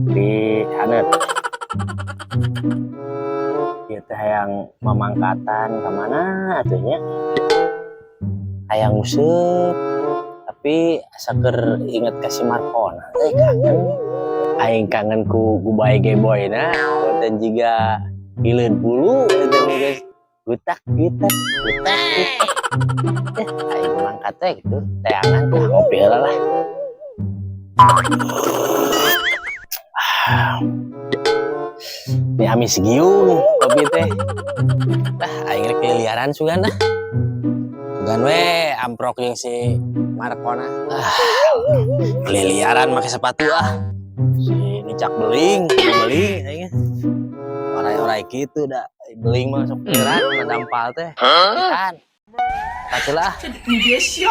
Di haneut. Ieu teh hayang mamangkatan ka mana atuh nya? Hayang nguseup, tapi asa keur inget ka si Markona teh, kangen. Aing kangen ku Gubay Geboyna, dan jiga hileud bulu eta mah, geus gutak gitak gutak gitak. Eh, aing mangkat teh gitu, teangan teh, ngopi heula lah. Ini amis giung kopi teh. Lah, aing rek liliaran sugan lah. Sugan we amprok jeung si Markona. Ah, liliaran make sepatu ah. Si nicak beling, beling aing. Orai-orai kitu da beling mah sok berat dampal teh. Kan. Kacau lah. 你别笑。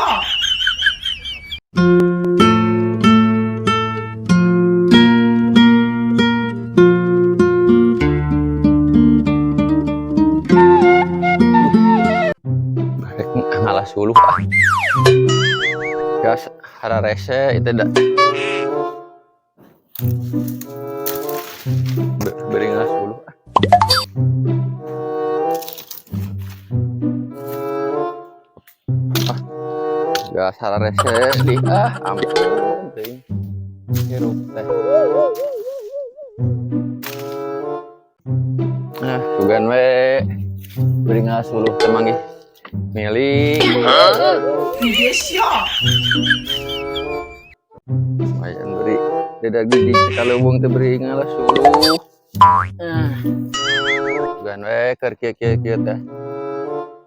Rek ngalah suluh ah. Gas hararese itu da. Beri ngalah suluh ah. Ah, gas hararese di ah, ampun teuing. Hirup teh. Nah, sugan we. Beri ngalah suluh teh manggih milik. 你别笑。 Lumayan beri dada gigi kaleuweung teh beri ngalah suluh. Ah. Sugan we keur kieu kieu kieu teh.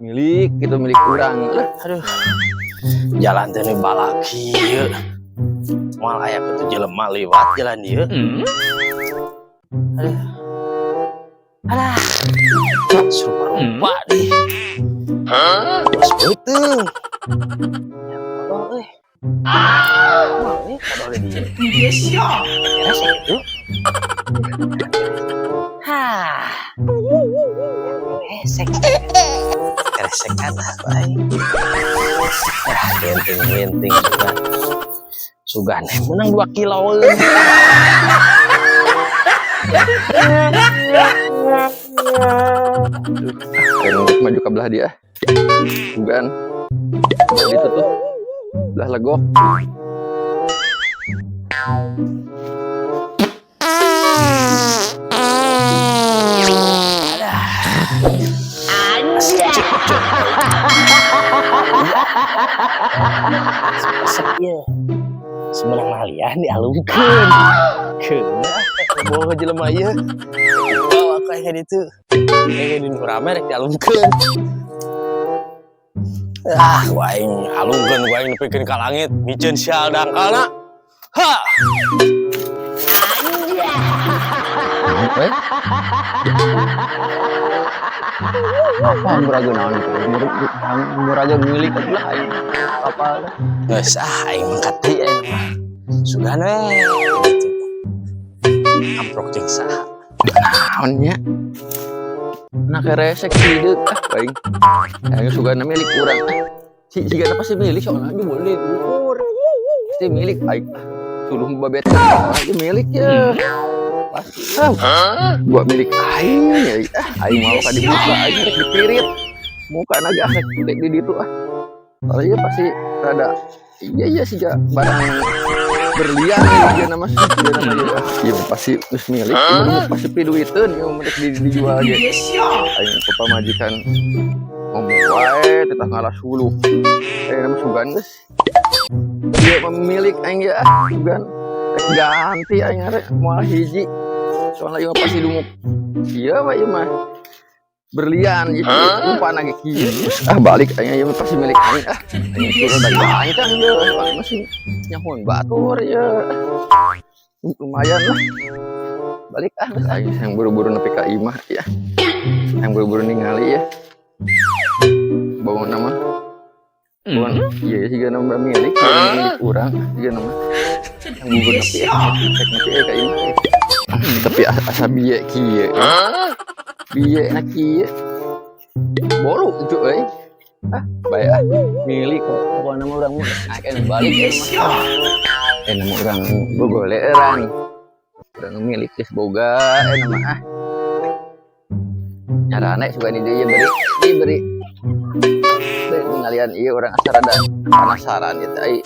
Milik itu milik urang lah. Aduh. Jalan teh balak kieu. Moal aya kitu jelema liwat jalan ieu. Aduh. Alah. Serupa-rupa deh. Bos beuteung. Ya kodol euy. Moal euy kodol di dieu. 你别笑。 Beres itu. Hah. Resek. Resekan lah aing. Ah, genting-genting juga. Sugan menang 2 kilo. Aduh, maju ke belah dia. Sugan. Belah itu tuh. Belah legok. Resep ieu. Semenang malian dialungkeun. Keuna boga jelema ieu. Bawa ka ditu. Kayak di nu rame rek dialungkeun. Ah, ku aing alungkeun, ku aing nepikeun ka langit, miceun sial dangkalna. Ha! Eh? Apa murah naon itu? Murah milik lah aing. Apa lah? Geus ah, aing mangkat deui aing mah. Sugan we gitu. Amprok jeung saha? Naon nya? Nah keresek hideut ah aing. Aing sugana milik urang. Si sigana pasti milik soalnya dia boleh diukur. Pasti milik aing. Suluh babet aing milik ya. Pasti ah, gua milik aing ya. Ah, aing mau ka dibuka aing rek dipirit. Muka naga rek di ditu ah. Soalnya pasti rada iya iya sih barang berlian dia nama dia nama dia. Iya pasti geus milik, ieu pasti piduiteun ieu mah dijual 你 ge. 别笑。 Aing pamajikan ngomong wae tetah ngalah suluh. Eh nama sugan geus. Dia pemilik aing ya sugan. Rek ganti aing rek moal hiji. Soalnya ieu pasti dumuk. Iya mah ieu mah berlian gitu. Lupa lagi kieu. Ah balik aing ieu mah pasti milik aing ah. Aing turun dari aing kan ieu masih nyahun batur ya. Lumayan lah. Balik ah aing yang buru-buru nepi ka imah ya. Yang buru-buru ningali ya. Bangun nama. Bangun iya siga nama milik, siga milik urang, siga nama. Yang 你 buru 别 nepi 笑。 ah, rek nepi ka imah. Tapi asa biye kieu. Biye na kieu. Bolu itu euy. Ah, bae ah. Milik kok pokona mah urang mah. Ah, kan balik 你别 ya mah. 笑。 Eh nama urang gogoleran. Urang milik geus boga mah ah. Nyarane sugan di dieu beri, diberi. Beri ningalian ieu urang asa rada penasaran ieu teh ai.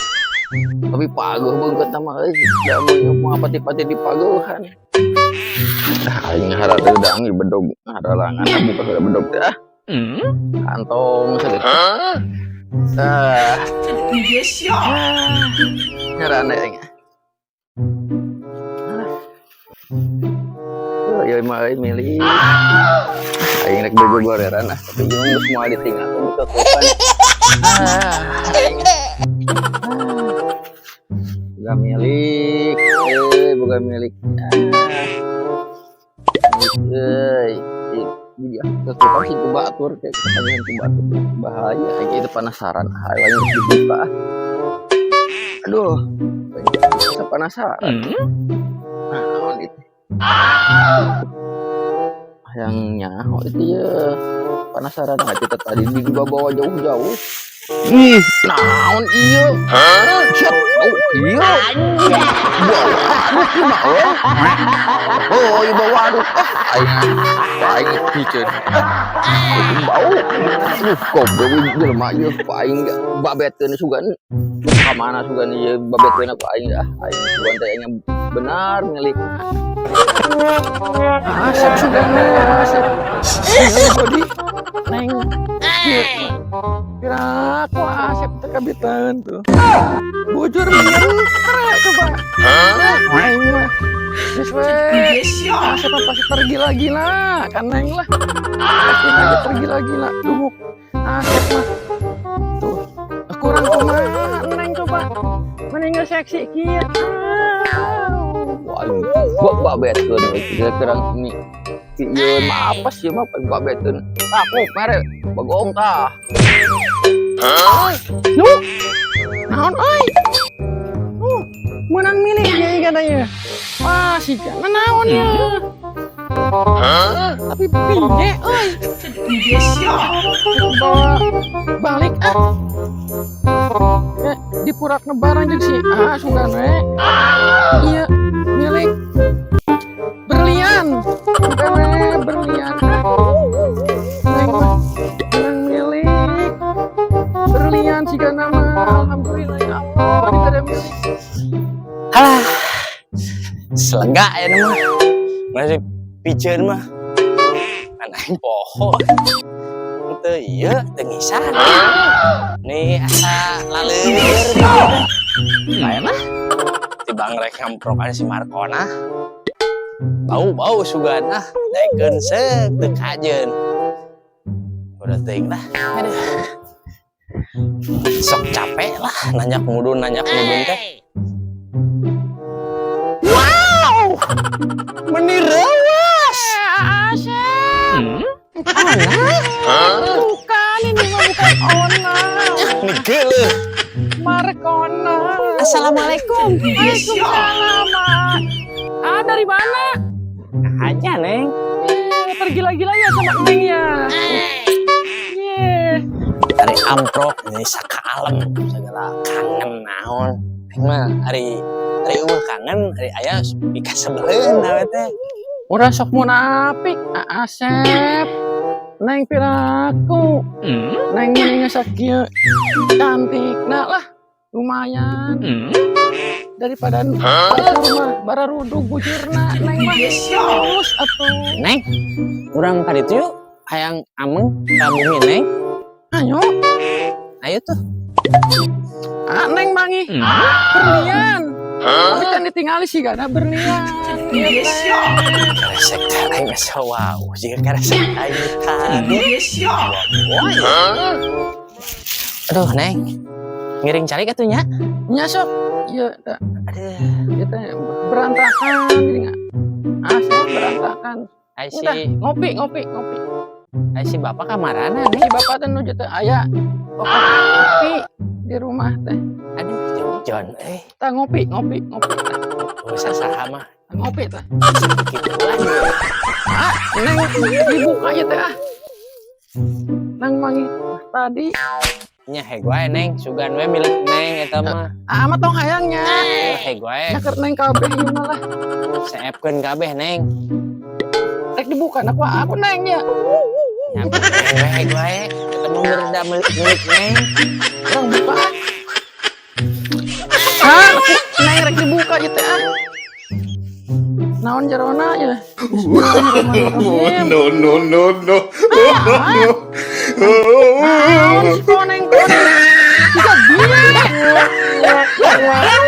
Tapi paguh beungkeut mah euy, da mun pati-pati di paguhan. Ah, aing harareudang ieu bedog haralangan buka heula bedog teh ah. Kantong saeutik. Ah, 你别笑， nyarane aing. Ah. Oh, ieu mah euy milik. Aing rek gogoreran ah, tapi ieu mah geus moal ditinggalkeun ditutupan. Ah, aing. Ah. Boga milik, euy, boga milik. Ah. Milik euy. Iya, tutupan sih ku batur kayak ketagihan ku batur bahaya. Aing itu penasaran, aing geus dibuka. Aduh, aing penasaran. Naon itu? Yang nyaho itu ya penasaran nggak kita tadi dibawa jauh-jauh. Ih, naon ieu? Siap, oh iya. Bawa aduk ieu mah oh. Oh, ieu bawa aduk. Ah, aing aing piceun. Bau. Aduh, goblok jelema ieu ku aing babetkeun sugan. Ka mana sugan ieu babetkeun ku aing ah. Aing sugan teh aing benar milik. Asep sugan asep. Bodi. Neng. Kira aku asep teh kabitan tuh. Bujur menyentra coba. Aing mah. Geus we. 你别笑， Asep mah pasti tergila-gila kan neng lah. Pasti lagi tergila-gila dumuk. Asep mah. Tuh. Kurang kumaha neng coba. Mending seksi kieu. Wah, gua babetkeun kira-kira ini. Ieu mah apa sih mah babetkeun. Aku mere bagong tah. Nu. Naon euy? Menang milik ya katanya. Wah, sih kan naon ya. Tapi piye euy? 你别笑， Bawa balik ah. Eh, dipurak barang jeung si ah sugan we. Iya, milik berlian. Sugan we berlian. Neng mah menang milik berlian siga nama. Alhamdulillah ya Allah diberi milik. Halah. Selega ya mah. Masih piceun mah. Kan aing poho. Teu ieu teu ngisan. Nih asa laleur. Lain lah. Tibang rek ngamprokan si Markona. Bau-bau sugan ah, daekeun seuk teu kajeun. Udah teuing lah. Aduh. Sok capek lah nanjak mudun teh. Wow! Meni reuwas. Asep. Bukan, ini mah bukan Ona. Ini geuleuh. Markona. Assalamualaikum. 你别笑， Waalaikumsalam, Mak. Ah, dari mana? Aja, Neng. Eh, tergila-gila ya sama Neng ya. Iya. Ari amprok ini saka alam segala kangen naon. Aing mah ari ari euweuh kangen, ari aya pikasebeleun awe teh. Udah sok munafik, ah, Asep. Neng piraku. Neng mending sakieu cantik nah lah. Lumayan. Daripada rumah bararudug bujurna neng 你 mah. 别笑， Terus atuh. Neng, urang ka ditu yuk hayang ameng ka bumi Neng. Ayo. Ayo tuh. Ah, neng mangi. Berlian. Tapi kan ditinggali sih gak ada berlian. 你别笑， Karesek teh aing asa wow, jiga karesek aing tadi. 你别笑， Aduh, Neng. Ngiring calik atuh nya. Nya sok. Iya, dah. Aduh, Kita berantakan gini nggak? Asep berantakan. Ai si Udah, ngopi, ngopi, ngopi. Ai si bapak kamarana, Neng? Si bapak teh nuju teh aya ngopi di rumah teh. Aduh, John, eh. Tah ngopi, ngopi, ngopi. Usah saha mah. Ngopi teh. Gituan. Ah, neng dibuka aja teh ah. Nang mangi tadi. Nya heg wae Neng, sugan we milik Neng eta mah. Ah, mah tong hayangnya. Heg wae. Nyaker neng kabeh ieu mah lah. Seepkeun kabeh, Neng. Rek dibuka aku, Neng, ya. Ya, Neng wae wae. Eta mah berda milik milik Neng. Urang buka. Ah, aku, Neng, rek dibuka ieu teh ah. Naon jerona ya? Bismillahirrahmanirrahim. No, no, no, no. Naon si koneng koneng? Bisa dia. Neng.